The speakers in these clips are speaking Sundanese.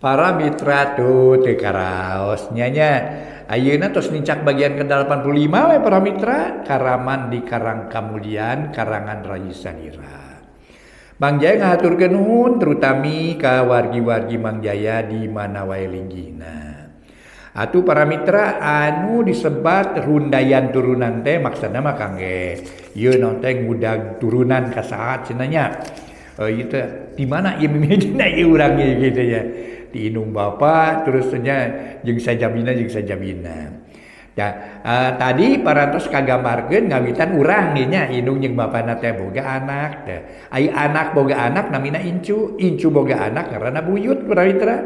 Para mitra tuh teu karaos nya nya. Ayeuna tos nincak bagian ke-85 we para mitra Karaman di Karang Kamulian karangan Rayi Salira. Mang Jaya ngahaturkeun nuhun terutami ka wargi-wargi Mang Jaya di mana wae linggihna. Atuh para mitra anu disebat rundayan turunan teh maksudna mah kangge ieu naon teh ngudag turunan ka saha cenah nya. Ieu teh di mana ieu mimidina ieu urang ieu gitu ya. Di indung bapa terus nya jeung sajabina jeung sajabina. Da, tadi parantos kagambarkeun ngawitan urang ieu nya indung jeung bapana teh boga anak teh. Ai anak boga anak namina incu, incu boga anak ngaranna buyut para mitra.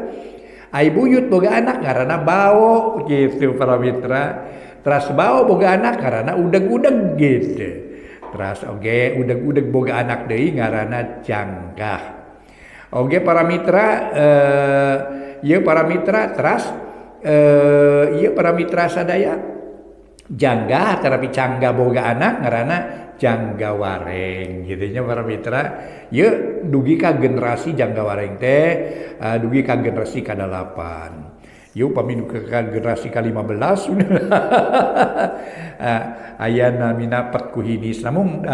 Ai buyut boga anak ngaranna bao gitu para mitra. Teras bao boga anak ngaranna udeg-udeg gitu. Teras oge udeg-udeg boga anak deui ngaranna jangkah. Oge para mitra ieu para mitra teras ieu para mitra sadaya janggah terapi cangga boga anak ngaranna jangga wareng gitu nya para mitra. Ieu dugi ka generasi jangga wareng teh dugi ka generasi ka-8. Ieu upami dugi ka generasi ka-15 aya namina petkuhinis namun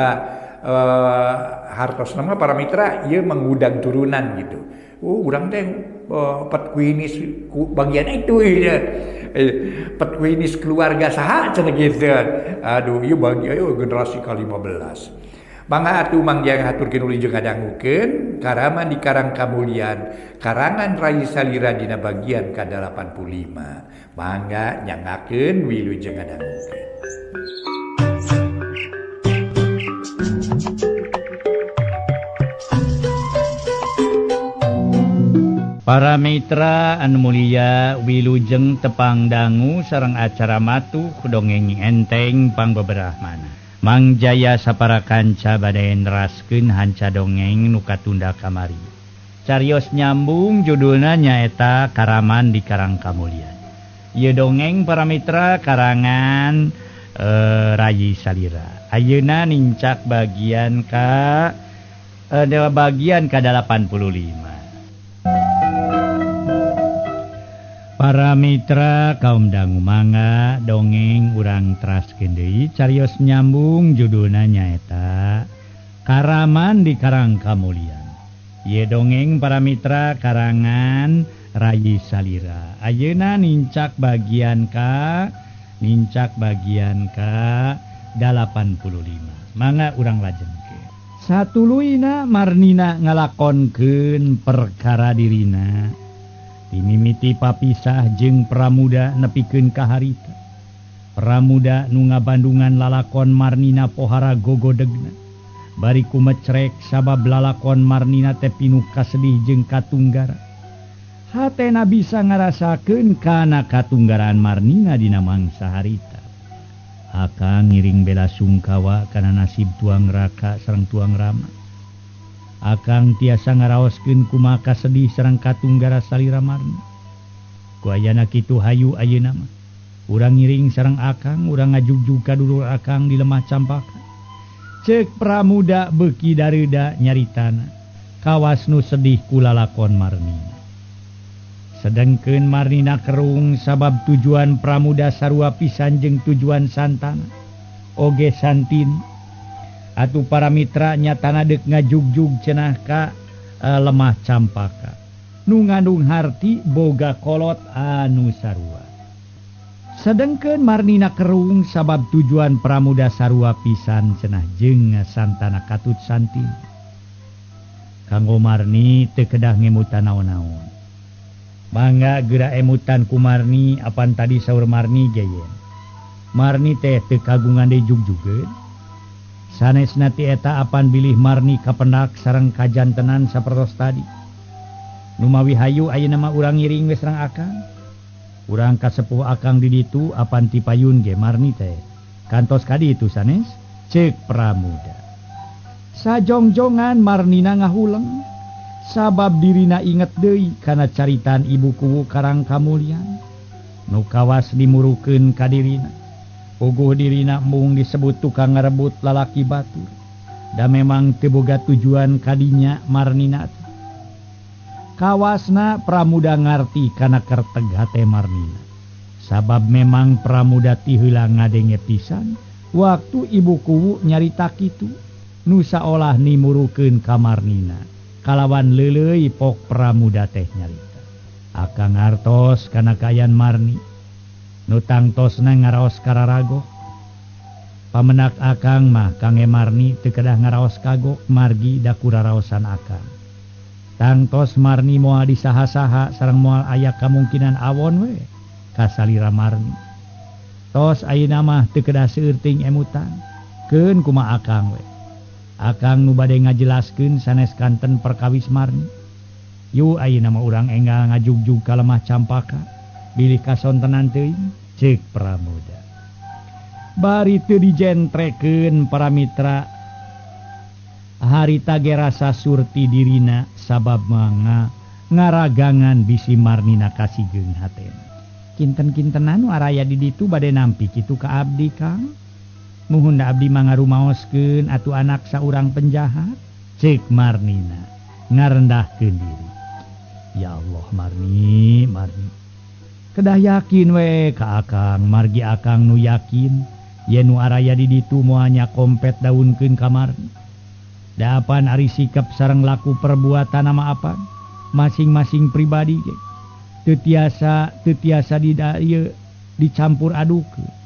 hartosna mah para mitra ieu mengundang turunan gitu. Oh urang teh petkuhinis bagian itu ya. Petkuhinis keluarga saha cenah gitu. Aduh ieu bagi ayo generasi ka-15. Mangga atuh Mang Jaya ngahaturkeun wilujeng ngadangukeun Karaman di Karang Kamulian karangan Rayi Salira dina bagian ka-85. Mangga nyangakeun wilujeng ngadangukeun. Para mitra anu mulia wilujeng tepang dangu sareng acara matuh dongeng enteng pangbeberahmana. Mang Jaya sapara kanca bade neraskeun hanca dongeng nu katunda kamari. Carios nyambung judulna nyaeta Karaman di Karang Kamulian. Ieu dongeng para mitra karangan Rayi Salira. Ayeuna nincak bagian ka bagian ka-85. Para mitra kaum dangu mangga dongeng urang teraskeun deui carios nyambung judulna nyaeta Karaman di Karang Kamulian. Ieu dongeng para mitra karangan Rayi Salira. Ayeuna nincak bagian ka 85. Mangga urang lajengkeun. Satuluyna Marnina ngalakonkeun perkara dirina. Dimimiti papisah jeung Pramuda nepikeun ka harita. Pramuda nu ngabandungan lalakon Marnina pohara gogodegna. Bari kumecrek sabab lalakon Marnina teh pinuh kasedih jeung katunggara. Hatena bisa ngarasakeun kana katunggaraan Marnina dina mangsa harita. Akang ngiring bela sungkawa kana nasib tuang raka sareng tuang rama. Akang tiasa ngaraoskeun kumaha kasedih sareng katunggara salira Marni. Ku ayana kitu hayu ayeuna mah. Urang ngiring sareng akang, urang ngajugjug ka dulur akang di lemah Campaka. Ceuk Pramuda beuki dareuda nyaritana. Kawas nu sedih ku lalakon Marnina. Sedengkeun Marnina kerung sabab tujuan Pramuda sarua pisan jeung tujuan Santana. Oge Santini. Atuh para mitra nyatana deuk ngajugjug cenah ka lemah Campaka. Nu ngandung harti boga kolot anu sarua. Sedengkeun Marnina kerung sabab tujuan Pramuda sarua pisan cenah jeung Santana katut Santini. Kanggo Marni teu kedah ngemutan naon-naon. Mangga geura emutan ku Marni apan tadi saur Marni geyen. Marni teh teu kagungan deui jugjugeun. Sanesna ti eta apan bilih Marni kapendak sareng kajantenan sapertos tadi. Numawi hayu ayeuna mah urang ngiring we sareng akang. Urang kasepuh akang di ditu apan ti payun ge Marni teh. Kantos ka ditu sanes ceuk Pramuda. Sajongjongan Marnina ngahuleng sabab dirina inget deui kana caritaan ibu kuwu Karang Kamulian. Nu kawas dimurukeun ka dirina. Puguh dirina mung disebut tukang ngarebut lalaki batur. Da memang teu boga tujuan kadinya Marnina teh. Kawasna Pramuda ngarti kana kerteg hate Marnina. Sabab memang Pramuda ti heula ngadenge pisan waktu ibu kuwu nyarita kitu nu saolah nimurukeun ka Marnina. Kalawan leuleuy pok Pramuda teh nyarita. Akang ngartos kana kaayaan Marni nu tangtosna ngaraos kararago. Pamenak akang mah Kang Marni teu kedah ngaraos kagok margi da kuraraosan akang. Tangtos Marni moal disaha-saha sareng moal aya kamungkinan awon we kasalira Marni. Tos ayeuna mah teu kedah seueur teuing emutan. Keun kumaha akang we. Akang nu bade ngajelaskeun sanes kanten perkawis Marni. Yu ayeuna mah urang enggal ngajugjug ka lemah Campaka bilih kasontenan teuing ceuk Pramuda. Bari teu dijentrekeun para mitra harita ge rasa surti dirina sabab mangga ngaragangan bisi Marnina kasigeung hatena. Kinten-kintenan nu araya di ditu bade nampi kitu ka abdi Kang. Muhun da abdi mangarumaoskeun atuh anak saurang penjahat ceuk Marnina ngarendahkeun diri. Ya Allah Marni, Marni. Kedah yakin we ka akang, margi akang nu yakin yen nu araya di ditu moal nya kompet daunkeun ka Marni. Dapan ari sikap sareng laku perbuatan nama apa masing-masing pribadi ge teu tiasa dicampur adukeun.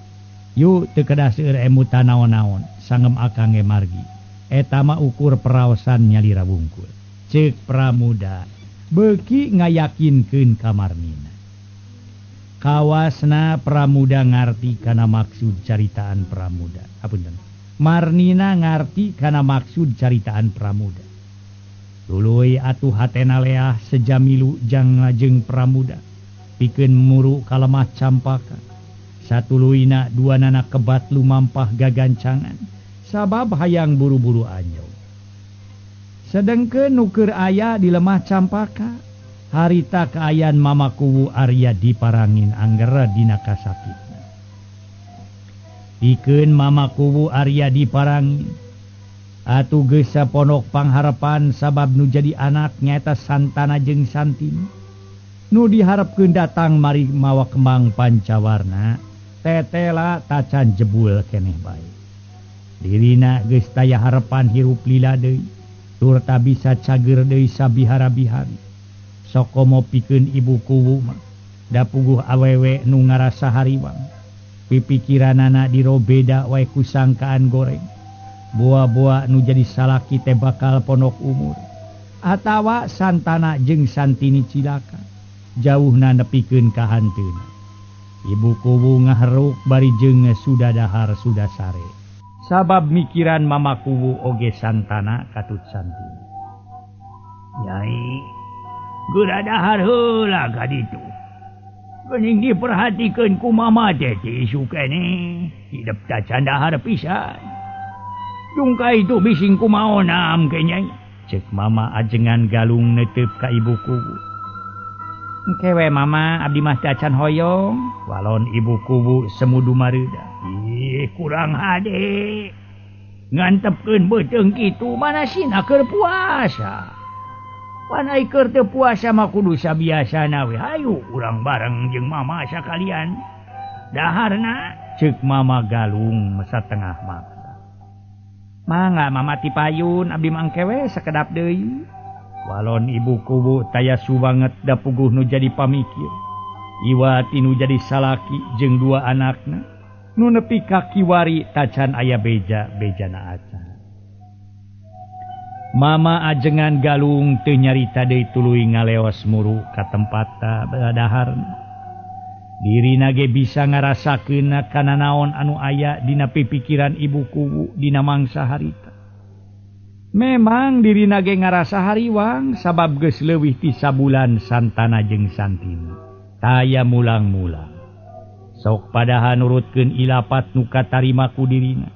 Yu teu kedah seueur emutan naon-naon sangem akang ge margi. Eta mah ukur peraosan nyalira wungkul. Ceuk Pramuda beuki ngayakinkeun ka Marnina. Kawasna Pramuda ngarti kana maksud caritaan Pramuda. Apunten. Marnina ngarti kana maksud caritaan Pramuda. Tuluy atuh hatena leah sejamilu jang lajeng Pramuda pikeun muru ka lemah Campaka. Satuluyna dua nana kebat lumampah gagancangan sabab hayang buru-buru anjog. Sedengkeun nu keur aya di lemah Campaka harita kaayaan Mama Kuwu Arya diparangin anggera dina kasakitna. Pikeun Mama Kuwu Arya diparangin atuh geus saponok pangharepan sabab nu jadi anak nyaeta Santana jeung Santini. Nu diharepkeun datang mari mawa kembang pancawarna tetela tacan jebul keneh bae. Dirina geus taya harepan hirup lila deui turta bisa cager deui sabihara-bihari. Sokomo pikeun ibu kuwu mah da puguh awewe nu ngarasa hariwang. Pipikiranana dirobeda wae ku sangkaan goreng. Boa-boa nu jadi salaki teh bakal ponok umur atawa Santana jeung Santini cilaka jauhna nepikeun ka hanteuna. Ibu kuwu ngaheruk bari jeung sudah dahar sudah sare. Sabab mikiran Mama Kuwu oge Santana katut Santini. Nyai geura dahar heula ka ditu. Geuning diperhatikeun ku mama teh ti isuk keneh hidep tacan dahar pisan. Jungka itu bising kumaonam ke nyai. Cek mama ajengan galung netep ka ibu kuwu. Engke we mama abdi mah tacan hoyong. Walon ibu kuwu semudu mareuda. Ih kurang hade. Ngantepkeun beuteung kitu mana sina keur puasa. Pan ai keur teu puasa mah kudu sabiasana we. Hayu urang bareng jeung mama sakalian. Daharna ceuk mama galung satengah maksa. Mangga mama ti payun abdi mah engke we sakedap deui. Walon ibu kuwu taya subanget da puguh nu jadi pamikir. Iwati nu jadi salaki jeung dua anakna nu nepi ka kiwari tacan aya beja bejana acan. Mama ajengan galung teu nyarita deui tuluy ngaleos muru ka tempat dahar. Dirina ge bisa ngarasakeun kana naon anu aya dina pipikiran ibu kuwu dina mangsa harita. Memang dirina ge ngarasa hariwang sabab geus leuwih ti sabulan Santana jeung Santini taya mulang-mulang. Sok padaha nurutkeun ilapat nu katarima ku dirina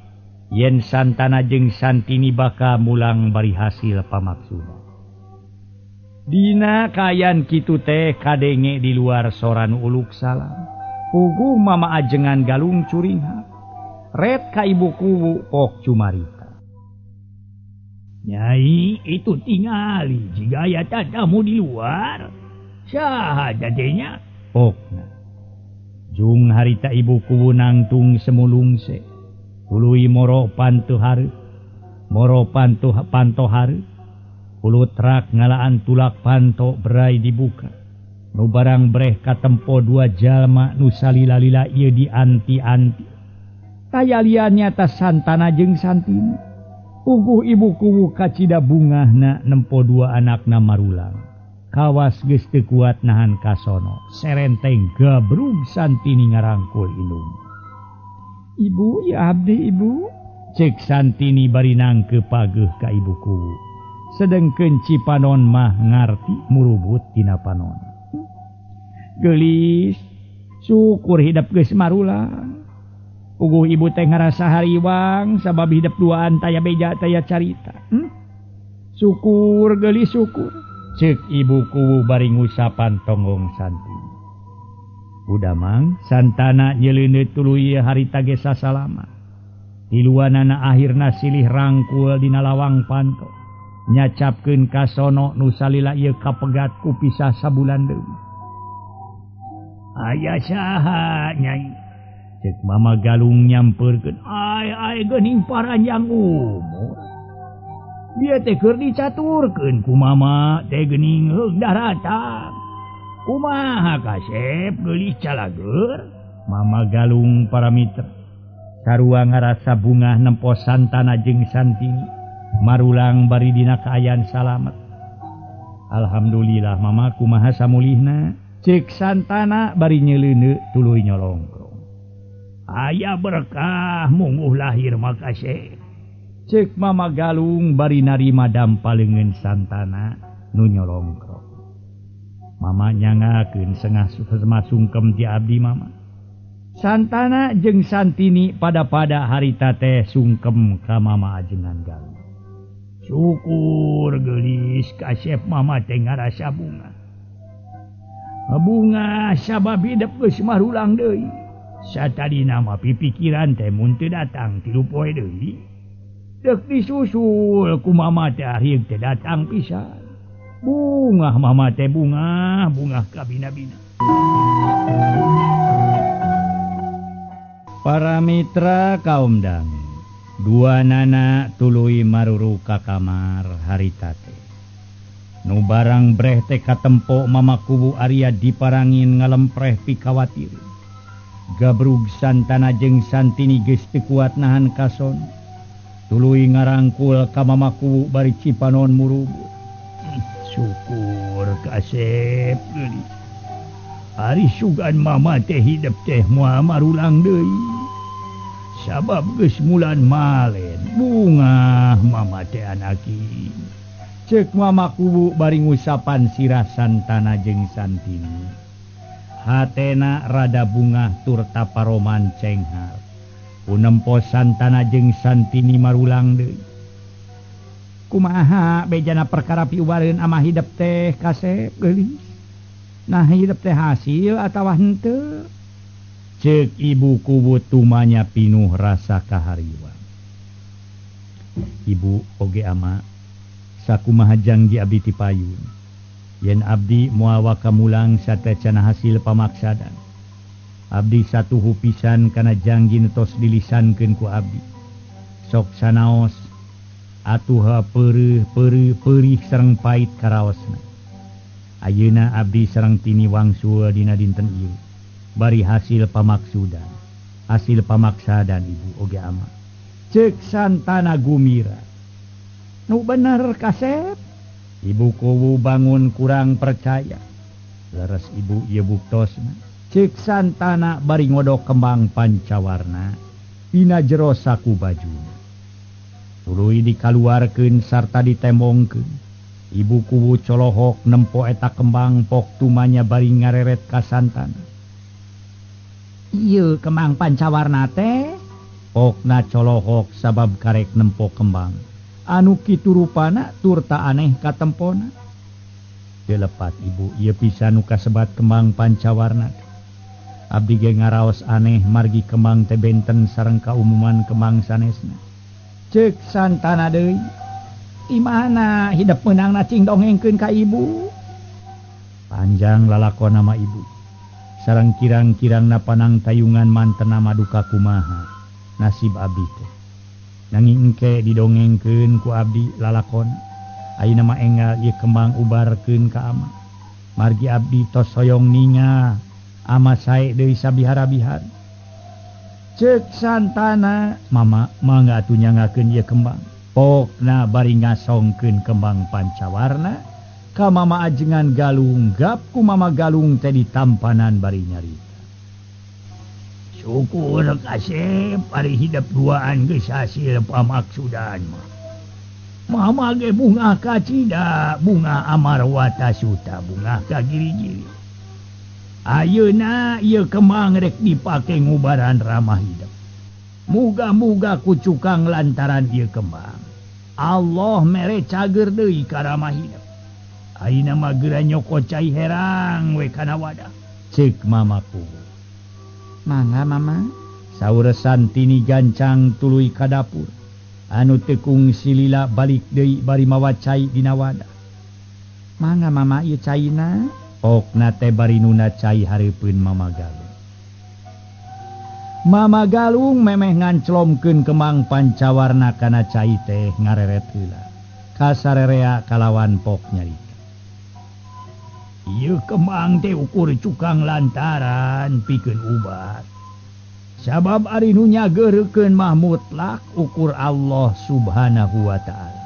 yen Santana jeung Santini bakal mulang bari hasil pamaksudan. Dina kaayaan kitu teh kadenge di luar sora nu uluk salam. Puguh mama ajengan galung curingha. Ret ka ibu kuwu pok cumarita. Nyai itu tingali jika aya tatamu di luar. Saha jadenya? Pokna. Jung harita ibu kuwu nangtung semulungse. Tuluy moro pantu hareup. Moro pantu panto hareup. Hulu trak ngalaan tulak panto berai dibuka. Nu barang breh katempo dua jalma nu salila-lila ieu dianti-anti. Kayalian nyata Santana jeung Santini. Puguh ibu kuwu kacida bungahna nempo dua anakna marulang. Kawas geus teu kuat nahan kasono. Serenteng gabrug Santini ngarangkul indung. Ibu, ya abdi ibu. Cek Santini bari nangkeu pageuh ka ibu kuwu. Sedengkeun Cipanon mah ngarti murubut tina panon. Geulis, syukur hidep geus marulang. Puguh ibu teh ngarasa hariwang sabab hidep duaan taya beja taya carita. Syukur geulis syukur. Ceuk ibu kuwu bari ngusapan tonggong Santini. Udamang Santana nyeleuneuh tuluy harita ge sasalama. Tiluanana akhirna silih rangkul dina lawang panto. Nyacapkeun kasono nu salila ieu kapegat ku pisah sabulan deui. Aya saha nyai? Cek Mama Galung nyamperkeun, ai ai geuning paranjang umur. Dia teh keur dicaturkeun ku mama teh geuning heug daratan. Kumaha kasep geulis calageur? Mama Galung para mitra. Sarua ngarasa bungah nempo Santana jeung Santini. Marulang bari dina kaayaan salamet. Alhamdulillah mama kumaha samulihna? Cek Santana bari nyeleuneu tuluy nyolongkrong. Aya berkah mungguh lahir makasih. Cek Mama Galung bari narima dampaleungeun Santana nu nyolongkrong. Mama nyangakeun sengah sungkem ti abdi mama. Santana jeung Santini pada-pada harita teh sungkem ka mama ajengan Galung. Syukur geulis kasep mama teh ngarasa bunga. Bunga sabab hidep geus marulang deui. Satadina mah pipikiran teh mun teu datang tilu poe deui. Deuk disusul ku mama teh akhir teh datang pisan. Bungah mama teh bungah, bungah kabina-bina. Para mitra kaum dang, dua nana tuluy maruru ka kamar harita teh. Nu barang breh teh katempo mama kuwu Arya diparangin ngalempreh pikawatir. Gabrug Santana jeung Santini geus teu kuat nahan kason. Tuluy ngarangkul ka mama kuwu bari Cipanon murubut. Syukur kasep geulis. Ari sugan mama teh hidep teh moal marulang deui. Sabab geus mulan malen bungah mama teh anaki. Ceuk mama kuwu bari ngusapan sirah Santana jeung Santini. Hatena rada bungah tur taparoman cenghar. Kunempo Santana jeung Santini marulang deui. Kumaha bejana perkara piubareun ama hidep teh kasep geulis. Nah hidep teh hasil atawa henteu? Ceuk ibu kuwu tumanya pinuh rasa kahariwang. Ibu oge ama sakumaha jangji abdi ti payun. Yen abdi moal wakamulang satacana hasil pamaksadan. Abdi satuhu pisan kana jangji nu tos dilisankeun ku abdi. Sok sanaos atuha peureuh peureuh peurih sareng pait karaosna. Ayeuna abdi sareng tini wangsul dina dinten ieu. Bari hasil pamaksudan. Hasil pamaksadan ibu oge ama. Ceuk Santana gumira. Nu bener kasep? Ibu kuwu bangun kurang percaya. Leres ibu ieu buktosna. Ceuk Santana bari ngodok kembang pancawarna dina jero saku bajuna. Tuluy dikaluarkeun sarta ditembongkeun. Ibu kuwu colohok nempo eta kembang pok tumanya bari ngareret ka Santana. Ieu kembang pancawarna teh? Pokna colohok sabab karek nempo kembang. Anu kitu rupana turta aneh katempona. Teu lepat ibu ieu pisan nu kasebat kembang pancawarna. Abdi ge ngaraos aneh margi kembang teh benten sareng kaumuman kembang sanesna. Ceuk Santana deui. Di mana hidep meunangna cing dongengkeun ka ibu. Panjang lalakon nama ibu. Sareng kirang-kirangna panang tayungan mantena maduka kumaha nasib abdi teh. Nanging engke didongengkeun ku abdi lalakon. Ayeuna mah enggal ieu kembang ubarkeun ka ama. Margi abdi tos hoyong ninga ama sae deui sabihara-bihar. Ceuk Santana, mama mangga atuh nyangakeun ieu kembang. Pokna bari ngasongkeun kembang pancawarna ka mama ajengan Galung, gap ku mama Galung teh ditampanan bari nyarita. Syukur kasep ari hidep duaan geus hasil pamaksudan mah. Mama ge bungah ka cida, bunga amarwata suta, bungah ka giri-giri. Ayeuna ieu kembang rek dipake ngubaran ramah hidep. Muga-muga ku cukang lantaran ieu kembang. Allah mere cager deui ka ramah hidep. Ayeuna mah geura nyoko cai herang we kana wadah. Ceuk mamaku. Mangga mama. Saur Santini gancang tuluy ka dapur. Anu tekung silila balik deui bari mawa cai dina wadah. Mangga mama ieu caina. Pokna teh bari nuna cai hareupeun Mama Galung. Mama Galung memeh nganclomkeun kembang pancawarna kana cai teh ngareret heula. Kasarerea kalawan pok nyarita. Ieu kembang teh ukur cukang lantaran pikeun ubat. Sabab ari nu nyageurkeun mah mutlak ukur Allah Subhanahu wa ta'ala.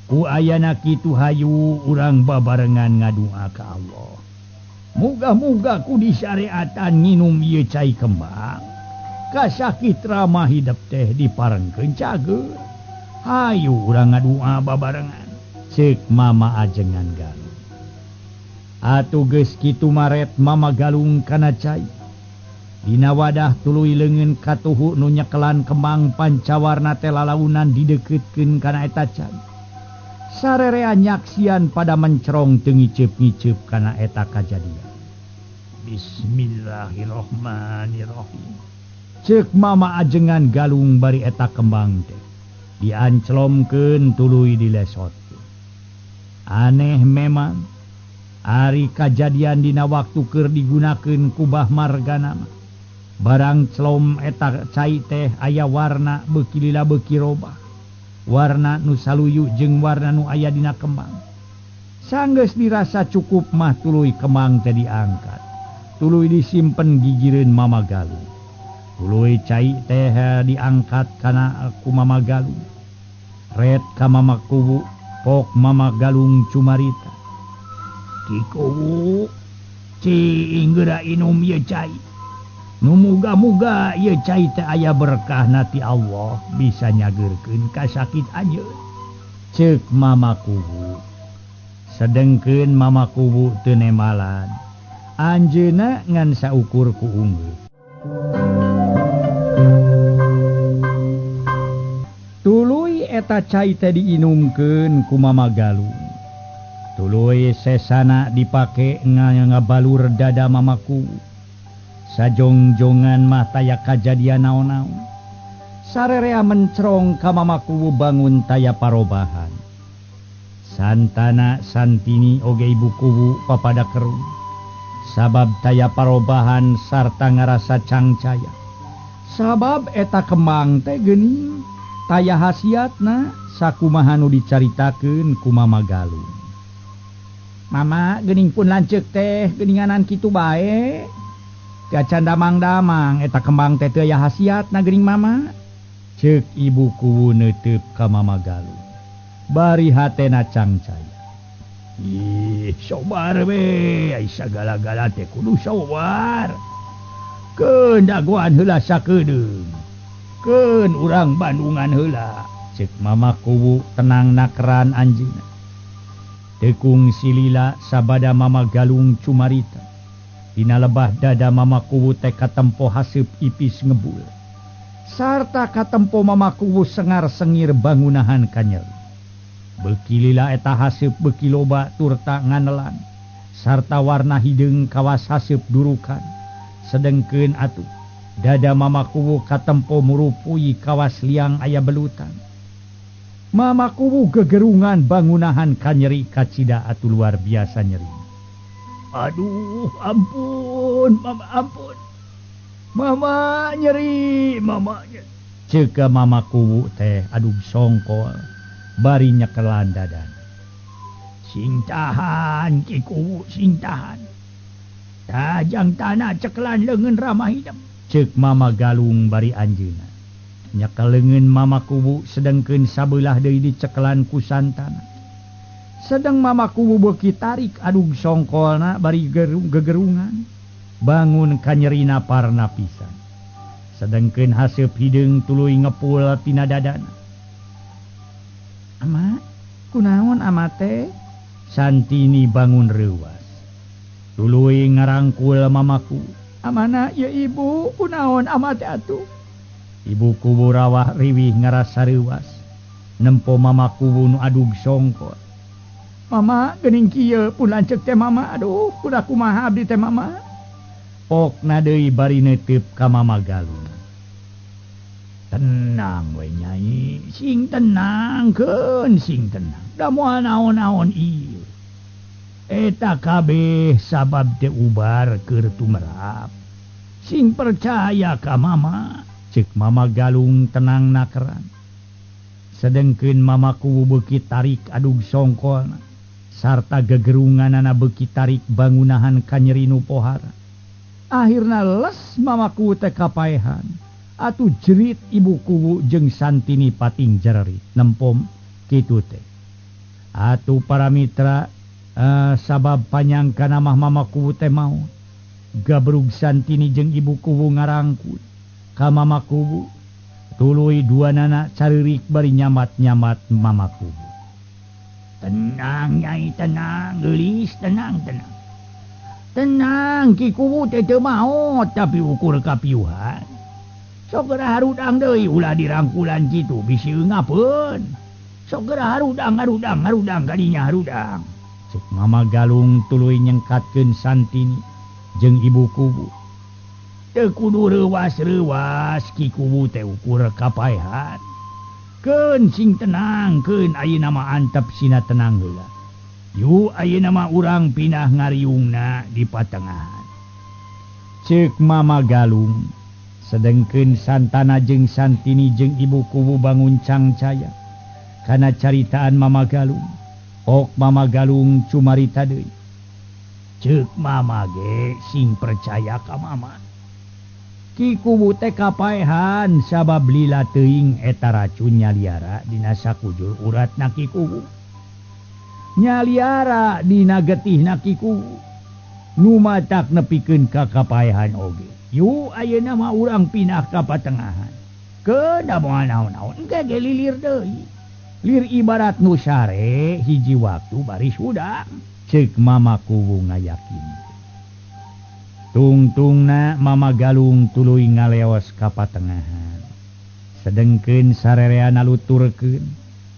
Ku ayana kitu hayu urang babarengan ngadua ka Allah. Muga-muga ku disyariatan nginum ieu cai kembang. Kasakit ramah hidep teh diparengkeun cager. Hayu urang ngadua babarengan. Ceuk mama ajengan Galung. Atuh geus kitu maret mama Galung kana cai. Dina wadah tuluy leungeun katuhu nu nyekelan kembang pancawarna teh lalaunan dideukeukeun kana eta cai. Sarerea nyaksian pada mencerong teu ngiceup-ngiceup kana eta kajadian. Bismillahirrahmanirrahim. Ceuk mama ajengan Galung bari eta kembang teh dianclomkeun tuluy dilesotkeun. Aneh memang ari kajadian dina waktu keur digunakeun ku Bah Margana mah. Barang celom eta cai teh aya warna beuki lila beuki robah. Warna nu saluyu jeung warna nu aya dina kembang. Sanggeus dirasa cukup mah tuluy kembang teh diangkat. Tuluy disimpen gigireun Mama Galung. Tuluy cai teh diangkat kana ku Mama Galung. Ret ka Mama Kuwu, pok Mama Galung cumarita. Ki Kuwu, cing geura inum ieu cai. Nu muga-muga ieu cai teh aya berkahna ti Allah bisa nyageurkeun kasakit anjeun. Ceuk Mama Kuwu. Sedengkeun Mama Kuwu teu nemalan. Anjeunna ngan saukur ku unggul. Tuluy eta cai teh diinumkeun ku Mama Galung. Tuluy sesana dipake ngabalur dada Mama Kuwu. Sajongjongan mah taya kajadian naon-naon. Sarerea mencerong ka Mama Kuwu bangun taya parobahan. Santana Santini oge ibu kuwu papada kerung. Sabab taya parobahan sarta ngarasa cangcaya. Sabab eta kembang teh geuning taya hasiatna sakumaha nu dicaritakeun ku Mama Galung. Mama geuning pun lanceuk teh geuninganan kitu bae. Gacan damang-damang eta kembang teh teu aya hasiatna geuning mama. Ceuk ibu kuwu neuteup ka Mama Galung. Bari hatena cangcaya. Ih, sobar we, ai sagala-gala teh kudu sobar. Keun dagoan heula sakedeung. Keun urang Bandungan heula. Ceuk Mama Kuwu tenang nakeran anjeunna. Tekung silila sabada Mama Galung cumarita. Dina lebah dada Mama Kuwu teh katempo haseup ipis ngebul. Sarta katempo Mama Kuwu sengar-sengir bangunahan kanyeri. Beuki lila eta haseup beuki loba turta nganelan. Sarta warna hideung kawas haseup durukan. Sedengkeun atuh dada Mama Kuwu katempo murupui kawas liang aya belutan. Mama Kuwu gegerungan bangunahan kanyeri kacida atuh luar biasa nyeri. Aduh ampun mama ampun. Mama nyeri, mama nyeri. Ceuk Mama Kuwu teh adug songkol bari nyekelan dadana. Sing tahan Ki Kuwu sing tahan. Tajang tanah cekelan leungeun ramah hidup. Ceuk Mama Galung bari anjeunna. Nyekel leungeun Mama Kuwu sedengkeun sabeulah deui dicekelan ku Santana. Sedeng Mama Kuwu beuki tarik adug songkolna bari gegerungan. Bangun kanyerina parna pisan. Sedengkeun haseup hideung tuluy ngepul tina dadana. Ama, kunaon ama teh? Santini bangun reuwas. Tuluy ngarangkul mamaku. Amana ya ibu, kunaon ama teh atuh? Ibu Kuwu rawah riwih ngarasa reuwas. Nempo Mama Kuwu nu adug songkol. Mama geuning kieu pun lanceuk teh mama, aduh kuda kumaha abdi teh mama. Pokna deui bari neuteup ka Mama Galung. Tenang we nyai, sing tenang keun sing tenang. Da moal naon-naon ieu. Eta kabeh sabab teu ubar keur tumerap. Sing percaya ka mama, ceuk Mama Galung tenang nakeran. Sedengkeun Mama Kuwu beuki tarik adug songkolna sarta gegerunganana beuki tarik bangunahan kanyeri nu pohara. Akhirna les Mama Kuwu teh kapaehan. Atuh jerit Ibu Kuwu jeung Santini pating jerit nempom kitu teh. Atuh para mitra sabab panyangkana mah Mama Kuwu teh maot. Gabrug Santini jeung Ibu Kuwu ngarangkul ka Mama Kuwu. Tuluy duanana careurik bari nyamat-nyamat Mama Kuwu. Tenang nyai tenang, geulis tenang tenang. Tenang Ki Kuwu teh teu maot tapi ukur kapiuhan. Sok geura harudang deui ulah dirangkulan kitu bisi eungapeun. Sok geura harudang harudang harudang kadinya harudang. Ceuk Mama Galung tuluy nyengkatkeun Santini jeung Ibu Kuwu. Teu kudu reuwas-reuwas Ki Kuwu teh ukur kapaehan. Keun sing tenang keun ayeuna mah antep sina tenang heula. Yu ayeuna mah urang pindah ngariungna di patengahan. Ceuk Mama Galung. Sedengkeun Santana jeung Santini jeung Ibu Kuwu bangun cangcaya kana caritaan Mama Galung. Ok Mama Galung cumarita deui. Ceuk Mama ge sing percaya ka Mama. Ki Kuwu teh kapaehan sabab lila teuing eta racun nyaliara dina sakujur uratna Ki Kuwu. Nyaliara dina getihna Ki Kuwu. Nu matak nepikeun ka kapaehan oge. Yu ayeuna mah urang pindah ka patengahan. Keun da moal naon-naon engke ge lilir deui. Lir ibarat nu sare hiji waktu bari hudang. Ceuk Mama Kuwu ngayakin. Tungtungna Mama Galung tuluy ngaleos ka patengahan. Sedengkeun sarereana luturkeun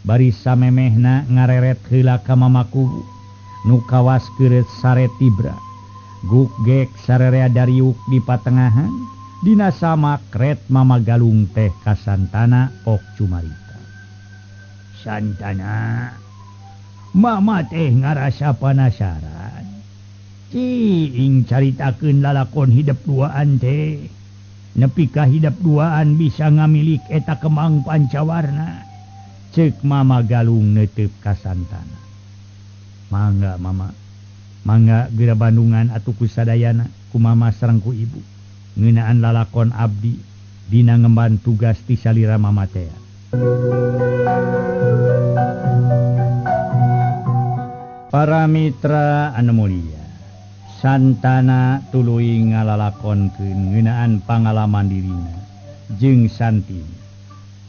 bari samemehna ngareret heula ka Mama Kuwu nu kawas keureut sare tibra. Guk gek sarerea dariuk di patengahan dina samak ret Mama Galung teh ka Santana ok cumarita. Santana, Mama teh ngarasa panasaran. Cing caritakeun lalakon hidep duaan teh. Nepi ka hidep duaan bisa ngamilik eta kemang pancawarna. Ceuk Mama Galung neuteup ka Santana. Mangga Mama. Mangga geura Bandungan atuh ku sadayana ku mama sareng ku ibu ngeunaan lalakon abdi dina ngemban tugas ti salira mama tea. Para mitra anu mulia, Santana tuluy ngalalakonkeun ngeunaan pangalaman dirina jeung Santini.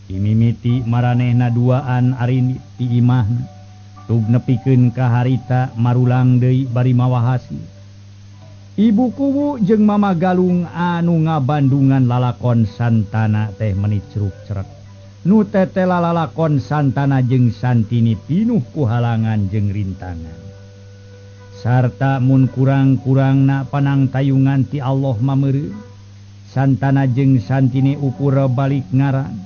Dimimiti maranehna duaan arini ti imahna. Tug nepikeun ka harita marulang deui bari mawa hasil. Ibu Kuwu jeung Mama Galung anu ngabandungan lalakon Santana teh meni ceruk-cerek. Nu tetela lalakon Santana jeung Santini pinuh ku halangan jeung rintangan. Sarta mun kurang-kurangna panangtayungan ti Allah mameureun. Santana jeung Santini ukur balik ngaran.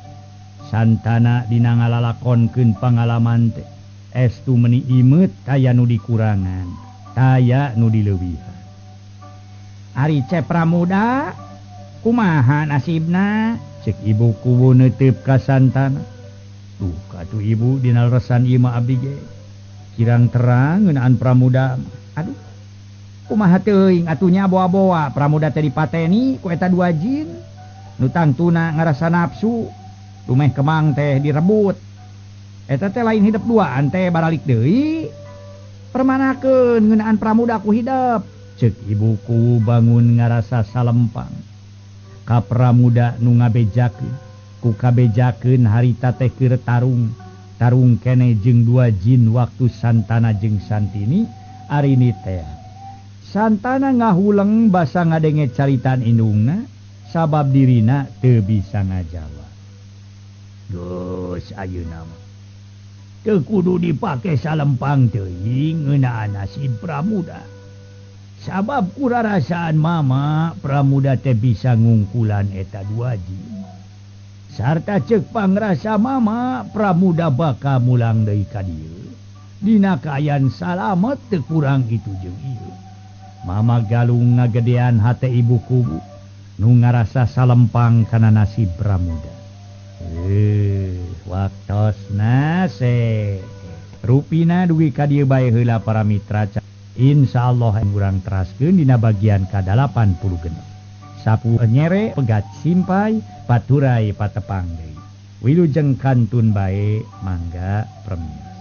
Santana dina ngalalakonkeun pangalaman teh estu meuni imeut taya nu dikurangan, taya nu dileuwihan. Ari Cep Pramuda kumaha nasibna? Cek ibu kuwu neuteup ka Santana. Duh katuh ibu dina leresan ieu mah abdi ge. Kirang terang ngeunaan Pramuda. Aduh. Kumaha teuing atunya boa-boa Pramuda teh dipateni ku eta dua jin. Nu tangtuna ngarasa nafsu. Dumeh kemang teh direbut. Eta teh lain hidep duaan teh baralik deui. Permanakeun ngeunaan Pramuda ku hidep. Cek ibuku bangun ngarasa salempang. Ka Pramuda nu ngabejakeun. Ku kabejakeun harita teh keur tarung. Tarung kene jeung dua jin waktu Santana jeung Santini arini teh. Santana ngahuleng basa ngadenge caritan indungna sabab dirina teu bisa ngajawab. Geus ayeuna mah teu kudu dipake salempang teuing ngeunaan nasib Pramuda. Sabab kurarasaan mama Pramuda teh bisa ngungkulan eta dua jin. Sarta ceuk pangrasa mama Pramuda bakal mulang deui ka dieu. Dina kaayaan salamet teu kurang kitu jeung ieu. Mama galung ngagedean hate ibu kubu nu ngarasa salempang kana nasib Pramuda. Waktosna se rupina dugi ka dieu bae heula para mitra. Insyaallah urang teraskeun dina bagian ka-86. Sapu nyere pegat simpai paturai patepang deui. Wilujeng kantun bae mangga premiere.